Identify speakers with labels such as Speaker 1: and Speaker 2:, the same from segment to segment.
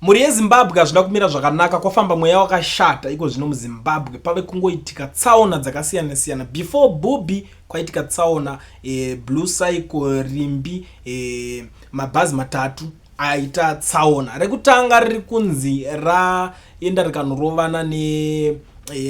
Speaker 1: Mhuri yeZimbabwe, hazvina kumira zvakanaka. Kwafamba mweya wakashata iko zvino muZimbabwe. Pave kungoitika tsaona dzakasiyana siyana. Before Bubi kwaitika tsaona, Blue Cycle Rimbi, mabhazi matatu aita tsaona. Rekutanga riri kunzi raenda rikanorovana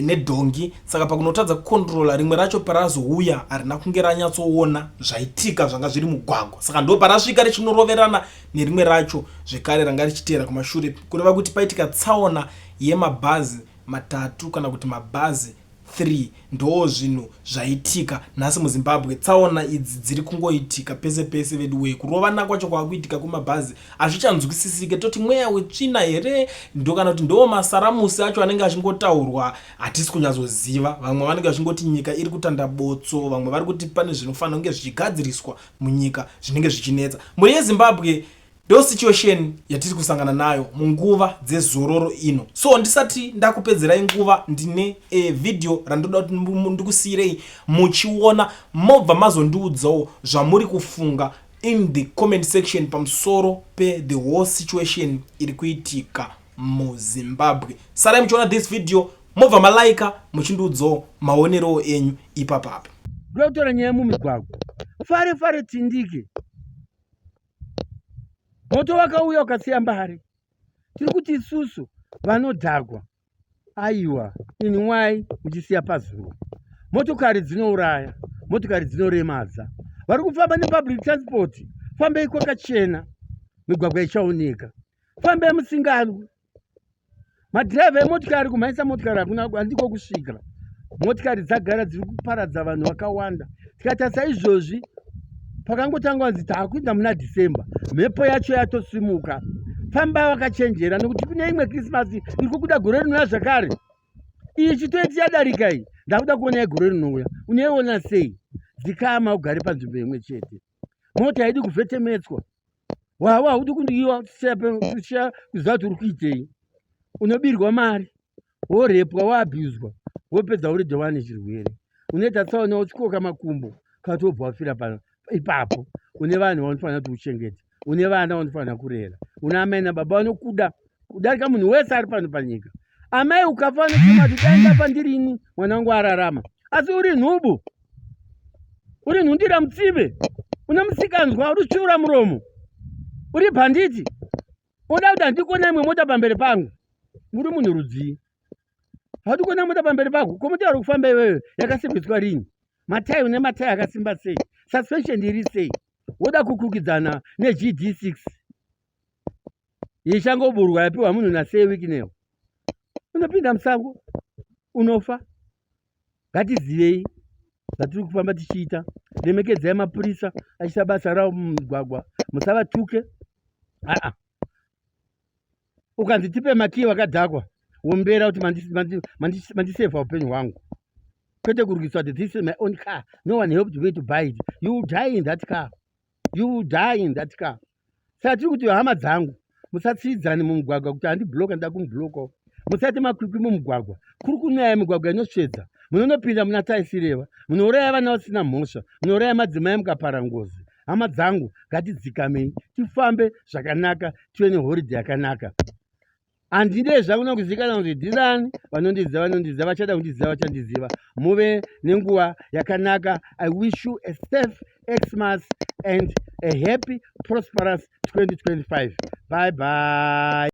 Speaker 1: nedhongi, saka pakunotadza kucontrola, rimwe racho parazouya harina kunge ranyatsoona zvaitika zvanga zviri mugwagwa, saka ndo parasvika richinoroverana nerimwe racho zvekare ranga richiteera kumashure. Kureva kuti paitika tsaona yemabhazi matatu kana kuti mabhazi 3. Ndo zvinhu zvaitika nhasi muZimbabwe. Tsaona idzi dziri kungoitika pese pese vedu wee. Kurovana kwacho kwaakuitika kwemabhazi hazvichanzwisisike. Toti mweya wetsvina here ndo kana kuti ndo masaramusi acho anenge achingotaurwa? Hatisi kunyatsoziva. Vamwe vanenge vachingoti nyika iri kutanda botso, vamwe vari kuti pane zvinofanira kunge zvichigadziriswa munyika zvinenge zvichinetsa mhuri yeZimbabwe. Ndo situation yatiri kusangana nayo munguva dzezororo ino. So ndisati ndakupedzerai nguva, ndine video randoda kuti ndikusiyirei muchiona, mobva mazondiudzawo zvamuri kufunga in the comment section pamusoro pe the whole situation iri kuitika muZimbabwe. Sarai muchiona this video, mobva malaika muchindiudzawo maonerowo enyu ipapapa.
Speaker 2: Ndoda kutora nyaya mumigwagwa. Fare fare tindike. Moto wakauya ukasiya mbare. Tiri kuti isusu vanodhakwa, aiwa, inwai muchisiya pazuva. Motokari dzinouraya, motokari dzinoremadza. Vari kufamba nepublic transport, fambei kwakachena, migwagwa ichaoneka. Fambei musinganwi. Madhiraivha emotikari, kumhanyisa motikari hakuna, handiko kusvika. Motikari dzagara dziri kuparadza vanhu vakawanda. Tikatarisa izvozvi, pakangotanga kunzi taakuenda muna December, mhepo yacho yatosimuka. Famba wakachenjera, nekuti kune imwe Krisimasi iri kubuda gore rinouya zvakare. Iyi chitoiti yadarika iyi, ndakuda kuona yegore rinouya. Unoiona sei? Dzikama, ugare panzvimbo imwe chete. Mota haidi kuvhetemetswa. Wawa haudi kundiwa kusiya kuziva kuti uri kuitei. Unobirwa mari, worepwa, waabhuzwa, wopedza uri wane chirwere, unoita tsaona, wotyoka makumbo, kana kuti wobva wafira pano ipapo. Une vanhu vaunofanira kuti uchengete, une vana vaunofanira kurera, una amai nababa vanokuda kudarika munhu wese ari pano panyika. Amai ukafa vanochema kuti dai ndafa ndirini, mwana wangu ararama. Asi uri nhubu, uri nhundira mutsive, une musikanzwa, uri tsviura muromo, uri bhanditi, oda kuti handikuona imwe mota pamberi pangu. Muri munhu rudzii? Haudi kuona mota pamberi pako? Ko mota uri kufamba iweyo yakasimbiswa rini? Matai, une matai akasimba sei? Suspension iri sei? Woda kukukidzana neGD6 ichangoburwa yapiwa munhu nasei Wicknell? Unopinda musango, unofa. Ngatizivei zvatiri kufamba tichiita. Remekedzai mapurisa achiita basa ravo mumugwagwa, musavatuke. Aa, ukanzi tipe makiyi wakadhakwa, wombera kuti mandisevha upenyu hwangu, kwete kurwisa kuti this is my own car, no one helped me to buy it. You will die in that car, you will die in that car. Saka tiri kuti, hama dzangu, musatsiidzane mumugwagwa kuti handibloka, ndida kumublokawo. Musaite makwikwi mumugwagwa. Kuri kunaya, migwagwa inosvedza, munonopinda muna taisireva, munouraya vana vasina mhosva, munouraya madzimai, mukapara ngozi. Hama dzangu, ngatidzikamei, tifambe zvakanaka, tive nehoridhe yakanaka. Handidei zvangu nokuzivikanwa kuti ndinani. Vanondiziva vanondiziva, vachada kundiziva vachandiziva. Muve nenguva yakanaka. I wish you a safe Xmas and a happy, prosperous 2025. Bye bye.